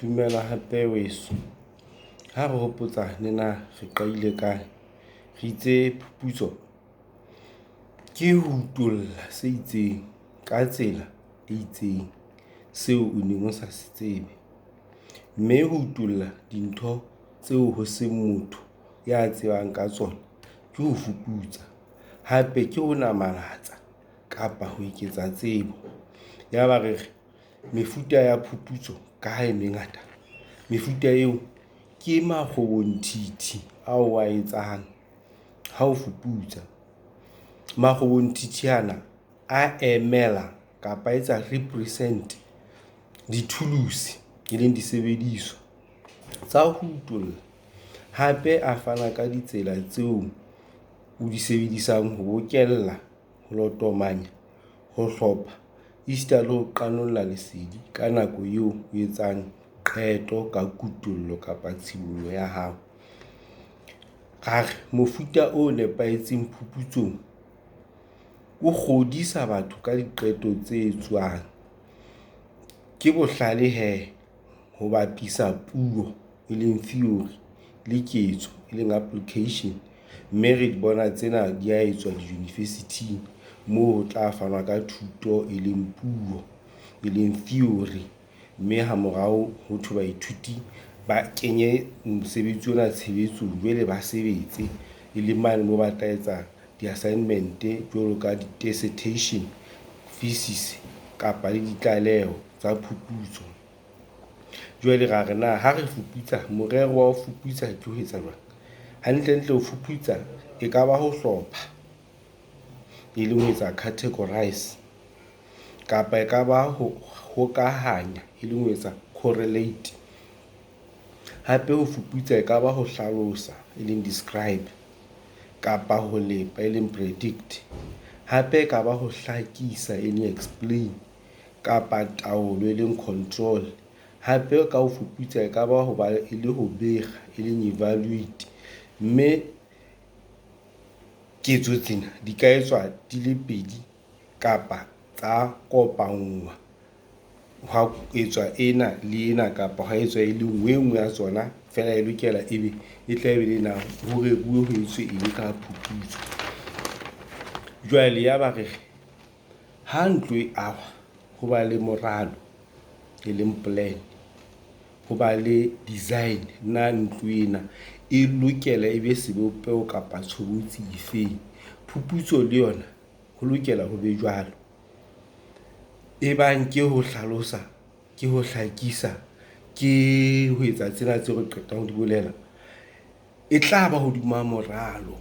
Dumela hape weso. Ha re hopotsa ne na re qadile kae, re itse phuputso ke ho utolla se itseng ka tsela e itseng seo o neng o sa se tsebe. Mme ho utolla dintho tseo ho seng motho ya tsebang ka tsona ke ho fuputsa. Hape ke ho namalatsa kapa ho eketsa tsebo. Yaba re re mefuta ya phuputso ka ha e mengata, mefuta eo ke makgobonthithi ao o a etsang ha o fuputsa. Makgobonthithi ana a emela kapa a etsa represent dithulusi, e leng disebediswa tsa ho utolla. Hape a fana ka ditsela tseo o di sebedisang ho bokella, ho lotomanya, ho hlopha esita le ho qanolla lesedi ka nako eo o etsang qeto ka kutollo kapa tshibollo ya hao. Ra re mofuta o nepahetseng phuputsong o kgodisa batho ka diqeto tse etswang. Ke bohlale he ho bapisa puo, e leng theory le ketso, e leng application. Mme re di bona tsena di a etswa di-university-ing moo ho tla fanwa ka thuto e leng puo, e leng theory. Mme ha morao ho thwe baithuti ba kenye mosebetsi ona tshebetsong, jwale ba sebetse e le mane moo ba tla etsa di-assignment jwalo ka di-dissertation thesis kapa le ditlaleho tsa phuputso. Jwale ra re na ha re fuputsa morero wa ho fuputsa ke ho etsa jwang? Hantlentle ho fuputsa ekaba ho hlopha, e leng ho etsa categorize kapa ekaba ho hokahanya, e leng ho etsa correlate. Hape ho fuputsa ekaba ho hlalosa, e leng describe kapa ho lepa, e leng predict. Hape ekaba ho hlakisa, e leng explain kapa taolo, e leng control. Hape ka ho fuputsa ekaba ho ba e le ho bega, e leng evaluate. Mme ketso tsena di ka etswa di le pedi kapa tsa kopanngwa hwa etswa ena le ena kapa hwa etswa e le nngwe. E nngwe ya tsona feela e lokela ebe e tla be le na ho reruwe ho etswe eng ka phuputso. Jwale yaba re re ha ntlo e ahwa, ho ba le moralo, e leng plan. Ho ba le design na ntlo ena e lokela e be sebopeho kapa tshobotsi efeng. Phuputso le yona ho lokela ho be jwalo. Ebang ke ho hlalosa, ke ho hlakisa, ke ho etsa tsena tseo re qetang ho di bolela, e tlaba hodima moralo.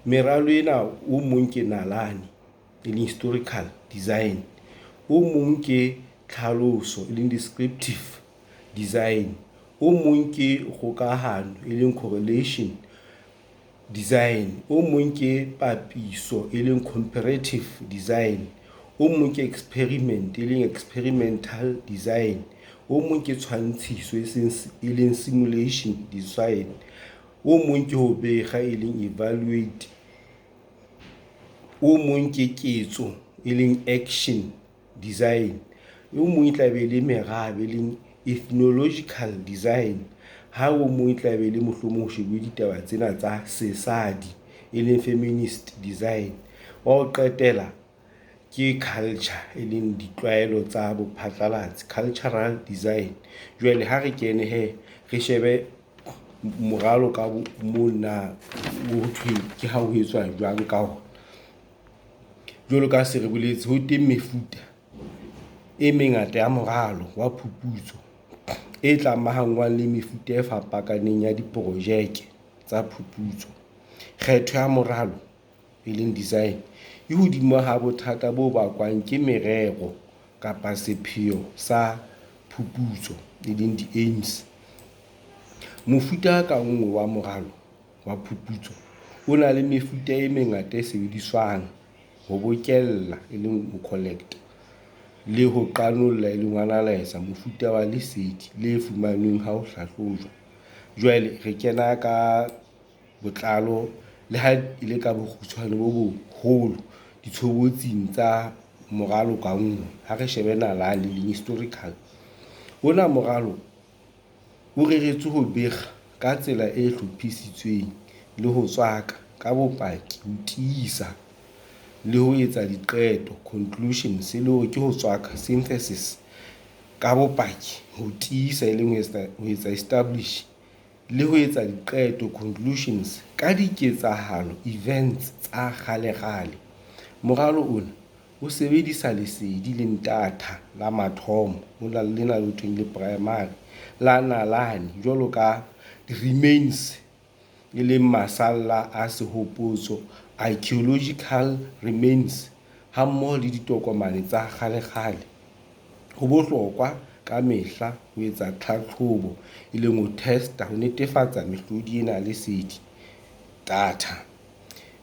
Meralo ena o mong ke nalane, e leng historical design. O mong ke tlhaloso, e leng descriptive design. O mong ke kgokahano, e leng correlation design. O mong ke papiso, e leng comparative design. O mong ke experiment, e leng experimental design. O mong ke tshwantshiso, e seng e leng simulation design. O mong ke ho bega, e leng evaluate. O mong ke ketso, e leng action design. O mong e tla be le merabe, e leng ethnological design. Ha o mong e tla be le mohlomong ho shebuwe ditaba tsena tsa sesadi, e leng feminist design. Wa ho qetela ke culture, e leng ditlwaelo tsa bophatlalatsi, cultural design. Jwale ha re kene he, re shebe moralo ka mona ho thwe ke ha ho etswa jwang ka ona. Jwalo ka ha se re boletse, ho teng mefuta e mengata ya moralo wa phuputso e tlamahanngwang le mefuta e fapakaneng ya diprojeke tsa phuputso. Kgetho ya moralo, e leng design, e hodimo ha bothata bo bakwang ke merero kapa sepheo sa phuputso, e leng di-aims. Mofuta ka nngwe wa moralo wa phuputso o na le mefuta e mengata e sebediswang ho bokella, e leng ho collect, le ho qanolla, e leng ho analyse mofuta wa lesedi le fumanweng ha ho hlahlojwa. Jwale re kena ka botlalo le ha e le ka bokgutshwane bo boholo ditshobotsing tsa moralo ka nngwe. Ha re shebe nalane, e leng historical. Ona moralo. O reretswe ho bega ka tsela e hlophisitsweng le ho tswaka ka bopaki ho tiisa le ho etsa diqeto, conclusions, e le hore ke ho tswaka, synthesis, ka bopaki ho tiisa, e leng ho etsa establish, le ho etsa diqeto, conclusions, ka diketsahalo, events, tsa kgalekgale. Moralo ona o sebedisa lesedi leng data la mathomo, ho na le lena ho thweng le primary, la nalane jwalo ka di-remains, e leng masalla a sehopotso, archaeological remains, hammoho le ditokomane tsa kgalekgale. Ho bohlokwa ka mehla ho etsa tlhahlobo, e leng ho test-a, ho netefatsa mehlodi ena ya lesedi, data.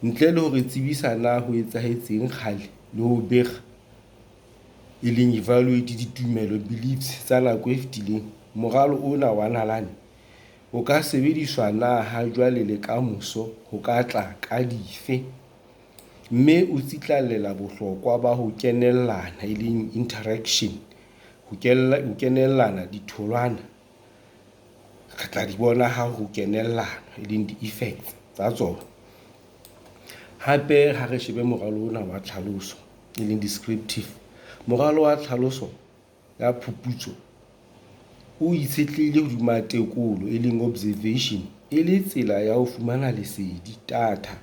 Ntle le hore tsebisa na ho etsahetseng kgale le ho bega, e leng evaluate ditumelo, beliefs, tsa nako e fetileng, moralo ona wa nalane o ka sebediswa na hajwale le ka moso ho ka tla ka dife, mme o tsitlallela bohlokwa ba ho kenellana, e leng interaction, ho kenellana ditholwana re tla di bona ha ho kenellana, e leng di-effects tsa tsona. Hape ha re shebe moralo ona wa tlhaloso, e leng descriptive. Moralo wa tlhaloso ya phuputso o itshetlehile hodima tekolo, e leng observation, e le tsela ya ho fumana lesedi, data.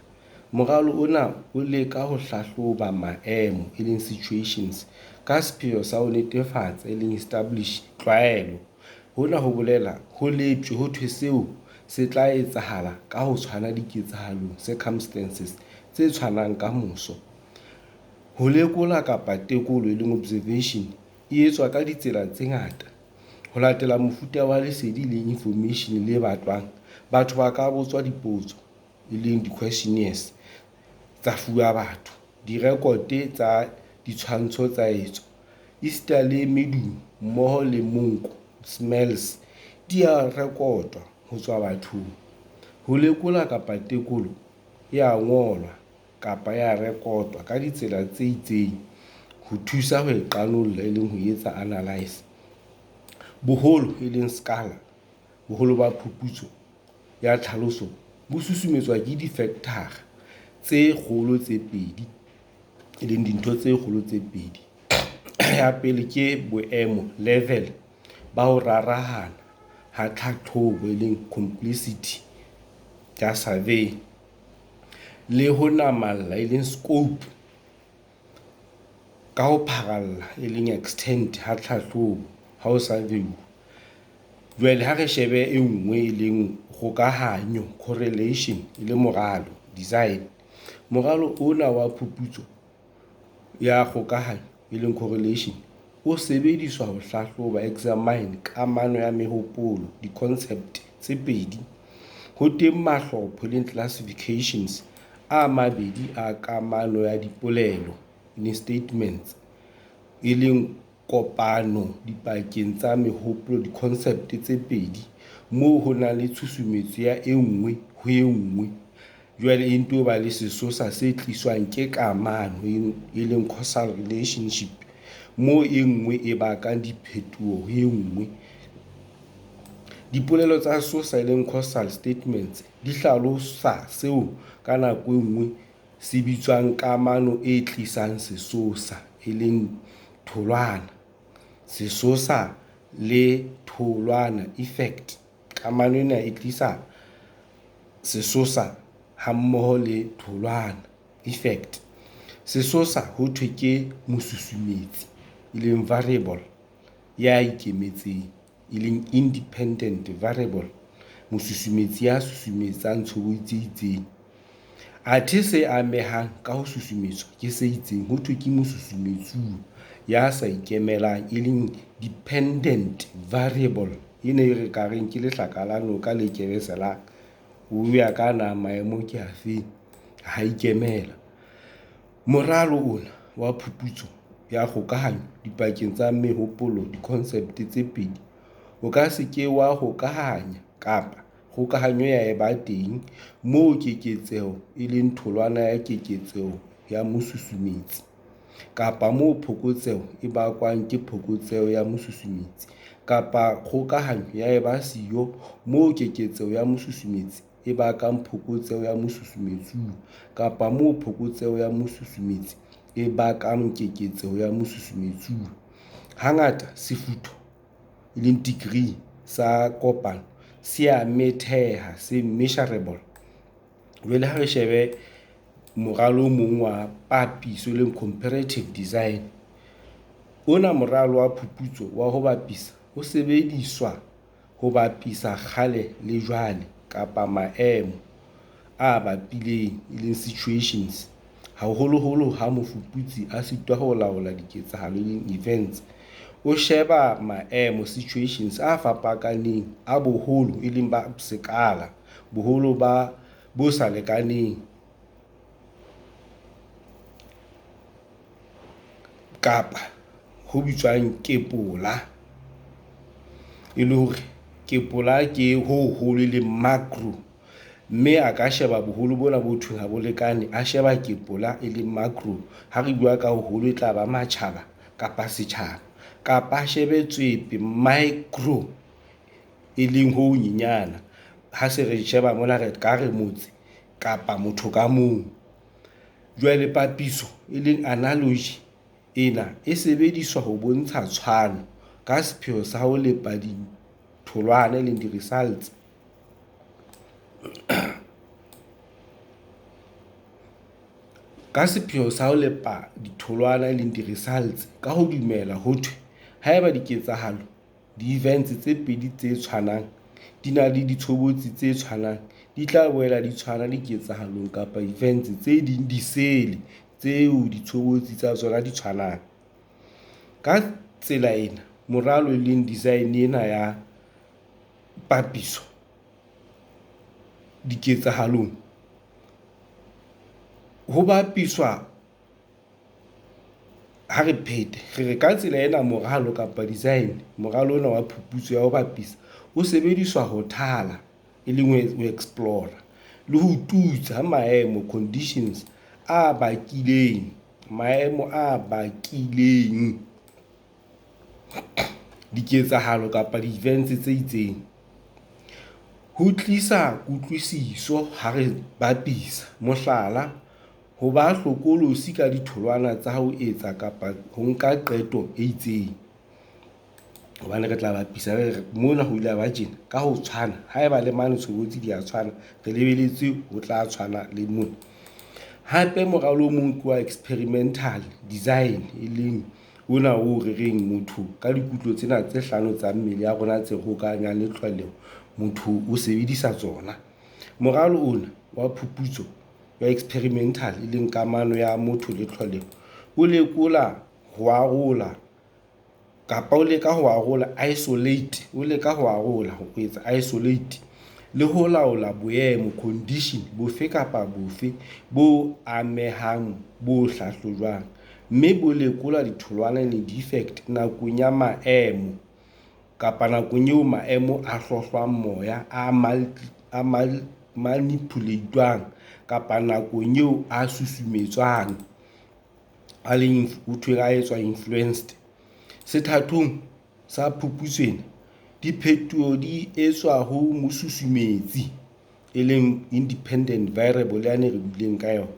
Moralo ona o leka ho hlahloba maemo, e leng situations, ka sepheo sa ho netefatsa, e leng establish, tlwaelo. Hona ho bolela ho leptjwe ho thwe seo se tla etsahala ka ho tshwana diketsahalong, circumstances, tse tshwanang ka moso. Ho lekola kapa tekolo, e leng observation, e etswa ka ditsela tse ngata. Ho latela mofuta wa lesedi le information le batlwang, batho ba ka botswa dipotso, e leng di-questionnaires, tsa fuwa batho. Direkoto tsa ditshwantsho tsa etswa, esita le medumo mmoho le monko, smells, di a rekotwa ho tswa bathong. Ho lekola kapa tekolo e a ngolwa kapa ya rekotwa ka ditsela tse itseng ho thusa ho e qanolla, e leng ho etsa analyse. Boholo, e leng scala, boholo ba phuputso ya tlhaloso bo susumetswa ke difekthara tse kgolo tse pedi, e leng dintho tse kgolo tse pedi. Ya pele ke boemo, level, ba ho rarahana ha tlhahlobo, e leng complexity ya survey, le ho namalla, e leng scope, ka ho pharalla, e leng extent, ha tlhahlobo ha ho survey-uwa. Jwale ha re shebe e nngwe e leng kgokahanyo, correlation, e le moralo, design. Moralo ona wa phuputso ya kgokahanyo, e leng correlation, o sebediswa ho hlahloba, examine, kamano ya mehopolo, di-concept, tse pedi. Ho teng mahlopho, e leng classifications, a mabedi a kamano ya dipolelo, e leng statements, e leng kopano dipakeng tsa mehopolo, di-concept, tse pedi moo ho nang le tshusumetso ya e nngwe ho e nngwe. Jwale e nto ba le sesosa se tliswang ke kamano, e leng causal relationship, moo e nngwe e bakang diphetoho ho e nngwe. Dipolelo tsa sesosa, e leng causal statements, di hlalosa seo ka nako e nngwe se bitswang kamano e tlisang sesosa, e leng tholwana. Sesosa le tholwana, effect. Kamano ena e tlisa sesosa hammoho le tholwana, effect. Sesosa ho thwe ke mosusumetsi, e leng variable, ya ikemetseng, e leng independent variable, mosusumetsi ya susumetsang tshobotsi e itseng. Athe se amehang ka ho susumetswa ke se itseng ho thwe ke mosusumetsuwa ya sa ikemelang, e leng dependent variable. Ena e re ka reng ke lehlaka la noka le kebeselang, ho ya ka na maemo ke afeng, ha ikemela. Moralo ona wa phuputso ya kgokahanyo dipakeng tsa mehopolo, di-concept, tse pedi, o ka se ke wa hokahanya kapa kgokahanyo ya eba teng moo keketseho e leng tholwana ya keketseho ya mosusumetsi, kapa moo phokotseho e bakwang ke phokotseho ya mosusumetsi. Kapa kgokahanyo ya eba siyo moo keketseho ya mosusumetsi e bakang phokotseho ya mosusumetsuwa kapa moo phokotseho ya mosusumetsi e bakang keketseho ya mosusumetsuwa. Hangata sefutho, degree, sa kopano se a metheha, measurable. Jwale ha re shebe moralo o mong wa papiso, e leng comparative design. Ona moralo wa phuputso wa ho bapisa o sebediswa ho bapisa kgale le jwale kapa maemo a bapileng, e leng situations, haholoholo ha mofuputsi a sitwa ho laola diketsahalo, e leng events. O sheba maemo, situations, a fapafapaneng a boholo, e leng ba sekala, boholo bo sa lekaneng kapa ho bitswang kepola, e le hore kepola ke ho hoholo e leng macro, mme a ka sheba boholo bona bo thweng ha bo lekane, a sheba kepola e leng macro. Ha re bua ka hoholo e tla ba matjhaba kapa setjhaba kapa a shebe tswepe micro, e leng ho honyenyana. Ha se re sheba mona re ka re motse kapa motho ka mong. Jwale papiso, e leng analogy, ena e sebediswa ho bontsha tshwano ka sepheo sa ho lepa ditholwana, e leng di-results. Ka sepheo sa ho lepa ditholwana, e leng di-results. Ka ho dumela ho thwe haeba diketsahalo, di-events tse pedi tse tshwanang, di na le ditshobotsi tse tshwanang, di tla boela di tshwana diketsahalong kapa events tse ding disele, tseo ditshobotsi tsa tsona di tshwanang. Ka tsela ena, moralo e leng design ena ya papiso diketsahalong, ho bapiswa ha re phete, re re ka tsela ena moralo kapa design, moralo ona wa phuputso ya ho bapisa o sebediswa ho thala, e leng ho explore-a le ho tutsa maemo, conditions, a bakileng maemo a bakileng diketsahalo kapa di-events tse itseng. Ho tlisa kutlwisiso ha re bapisa, mohlala, ho ba hlokolosi ka ditholwana tsa ho etsa kapa ho nka qeto e itseng. Hobane re tla bapisa re re mona ho ile ha ba tjena ka ho tshwana, haeba le mane tshobotsi di a tshwana, re lebeletse ho tla tshwana le mona. Hape moralo o mong ke wa experimental design, e leng ona o re reng motho ka dikutlo tsena tse hlano tsa mmele ya rona tse hokahanyang le tlholeho, motho o sebedisa tsona. Moralo ona wa phuputso wa experimental, e leng kamano ya motho le tlholeho, o lekola ho arola kapa o leka ho arola, isolate, o leka ho arola, ho etsa isolate le ho laola boemo, condition, bofe kapa bofe bo amehang bo hlahlojwang, mme bo lekola ditholwana, e leng di-effect, nakong ya maemo kapa nakong eo maemo a hlohlwang moya, a manipulate-wang kapa nakong eo a susumetswang, a leng ho thweng a etswa influenced. Sethathong sa phuputso ena, diphetoho di etswa ho mosusumetsi, e leng independent variable yane re buileng ka yona,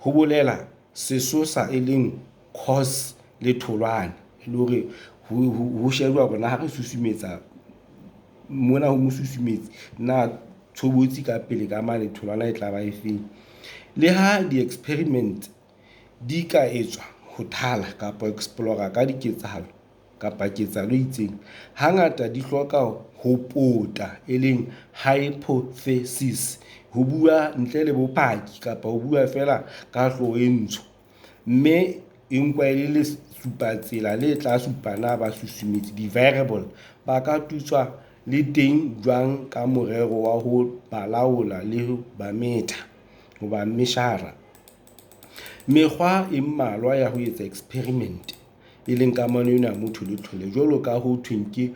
ho bolela sesosa, e leng cause, le tholwana, e le hore ho shejwa hore na ha re susumetsa mona ho mosusumetsi, na tshobotsi ka pele ka mane tholwana e tla ba efeng. Le ha di-experiment di ka etswa ho thala kapa explore-a ka diketsahalo kapa ketsahalo e itseng, hangata di hloka ho pota, e leng hypothesis, ho bua ntle le bopaki kapa ho bua feela ka hlooho e ntsho, mme e nkwa e le lesupatsela le tla supa na basusumetsi, di-variable, ba ka tutswa le teng jwang ka morero wa ho ba laola le ho ba metha, ho ba measure-a. Mekgwa e mmalwa ya ho etsa experiment, e leng kamano ena ya motho le tlholeho, jwalo ka ho thweng ke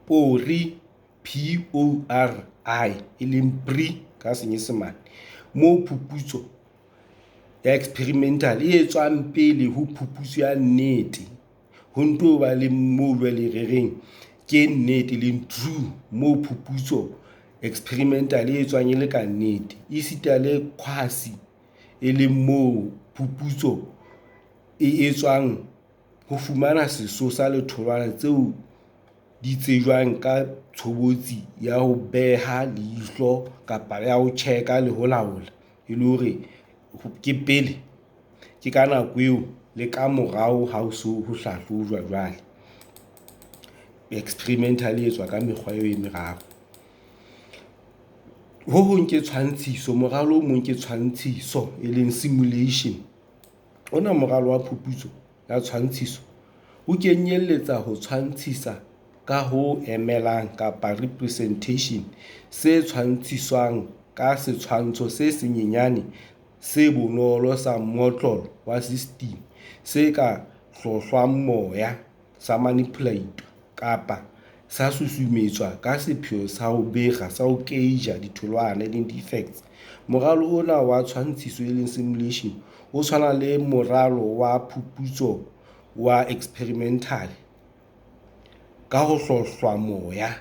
PORI, P-O-R-I, e leng PRI ka senyesemane, moo phuputso ya experimental e etswang pele ho phuputso ya nnete, ho nto ba le moo jwale re reng Ke nnete, e leng true, moo phuputso experimental e etswang e le ka nnete, esita le quasi, e leng moo phuputso e etswang ho fumana sesosa le tholwana tseo di tsejwang ka tshobotsi ya ho beha leihlo kapa ya ho tjheka le ho laola, e le hore ke pele, ke ka nako eo le ka morao ha ho so ho hlahlojwa jwale. Experimental e etswa ka mekgwa eo e meraro. Ho hong ke tshwantshiso, moralo o mong ke tshwantshiso, e leng simulation. Ona moralo wa phuputso ya tshwantshiso o kenyelletsa ho tshwantshisa ka ho emelang kapa representation se tshwantshiswang ka setshwantsho se senyenyane se bonolo sa mmotlolo wa system, se ka hlohlwang moya, sa manipulate-wa kapa sa susumetswa ka sepheo sa ho bega, sa ho gauger ditholwana, e leng di-effects. Moralo ona wa tshwantshiso, e leng simulation, o tshwana le moralo wa phuputso wa experimental ka ho hlohlwa moya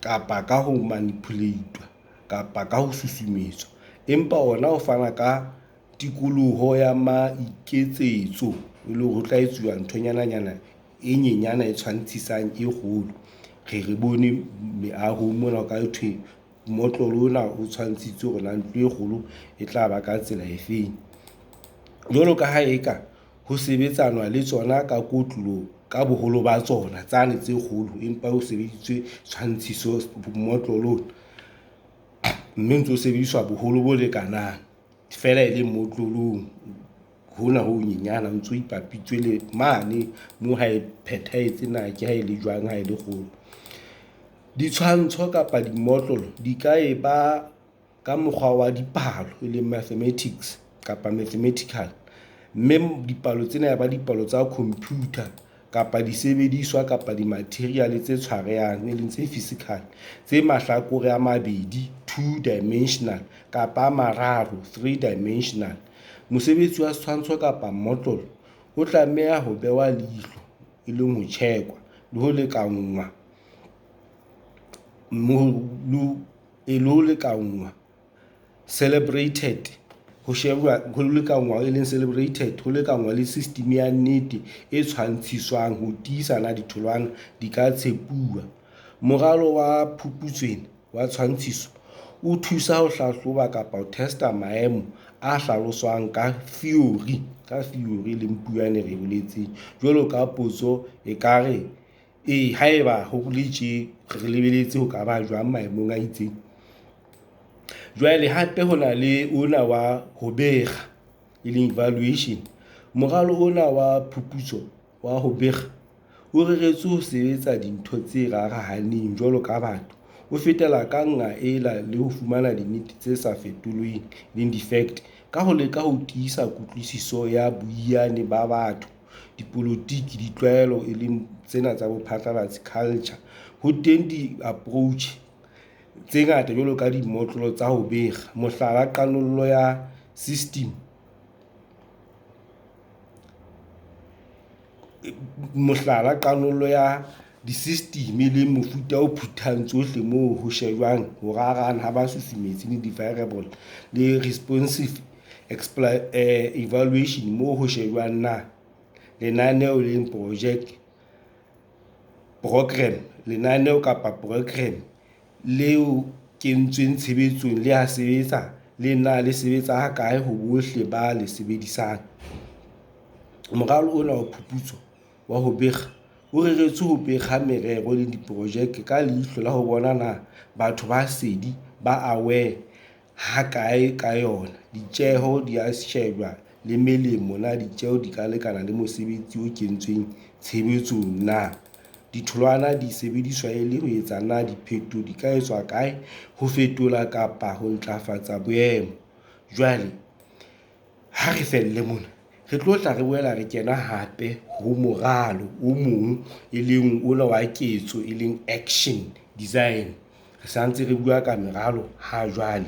kapa ka ho manipulate-wa kapa ka ho susumetswa, empa ona o fana ka tikoloho ya maiketsetso, e leng hore ho tla etsuwa nthonyananyana e nyenyana e tshwantshisang e kgolo. Re bone meahong mona ho ka thwe mmotlolo ona o tshwantshitse hore na ntlo e kgolo e tla ba ka tsela efeng. Jwalo ka ha eka ho sebetsanwa le tsona ka kotloloho ka boholo ba tsona tsane tse kgolo, empa ho sebedisitswe tshwantshiso mmotlolo ona, mme o ntso sebediswa boholo bo lekanang feela e le mmotlolong. Hona ho honyenyana ho ntso ipapitswe le mane moo ha e phethahetse na ke ha e le jwang ha e le kgolo. Ditshwantsho kapa dimmotlolo di ka eba ka mokgwa wa dipalo, e leng mathematics kapa mathematical, mme dipalo tsena ya ba dipalo tsa computer kapa disebediswa kapa di-material tse tshwarehang, e leng tse physical, tse mahlakore a mabedi, two dimensional, kapa a mararo, three dimensional. Mosebetsi wa setshwantsho kapa mmotlolo o tlameha ho behwa leihlo, e leng ho tjhekwa le ho lekanngwa, calibrated, ho shebua, ho lekanngwa, e leng calibrated, ho lekanngwa le system ya nnete e tshwantshiswang ho tiisa na ditholwana di ka tshepuwa. Moralo wa phuputso ena wa tshwantshiso o thusa ho hlahloba kapa ho testa maemo a hlaloswang ka theory, e leng puo yane re e boletseng. Jwalo ka potso ekare, ee, haeba ho le tje re lebeletse ho ka ba jwang maemong a itseng. Jwale hape ho na le ona wa ho bega, e leng evaluation. Moralo ona wa phuputso wa ho bega o reretswe ho sebetsa dintho tse rarahaneng jwalo ka batho, o fetela ka nqa ela le ho fumana dinnete tse sa fetolweng, leng di-fact, ka ho leka ho tiisa kutlwisiso ya boiyane ba batho, dipolotiki, ditlwaelo, e leng tsena tsa bophatlalatsi, culture. Ho teng di-approach tse ngata jwalo ka dimmotlolo tsa ho bega, mohlala, qanollo ya system, mohlala, qanollo ya di-system, e leng mofuta o phuthang tsohle moo ho shejwang ho rarahana ha basusumetsi le di-variable, le responsive evaluation moo ho shejwang na lenaneo, e leng projeke, programme, lenaneo kapa program le kentsweng tshebetsong le a sebetsa, le na le sebetsa hakae ho bohle ba le sebedisang. Moralo ona wa phuputso wa ho bega o reretswe ho bega merero le diprojeke ka leihlo la ho bona na batho ba sedi, ba aware, hakae ka yona, ditjeho di a shejwa le melemo, na ditjeho di ka lekana le mosebetsi o kentsweng tshebetsong na, ditholwana di sebediswa e le ho etsang, na diphetoho di ka etswa kae ho fetola kapa ho ntlafatsa boemo. Jwale ha re felle mona, re tlo tla re boela re kena hape ho moralo o mong, e leng ona wa ketso, e leng action design. Re sa ntse re bua ka meralo ha jwale.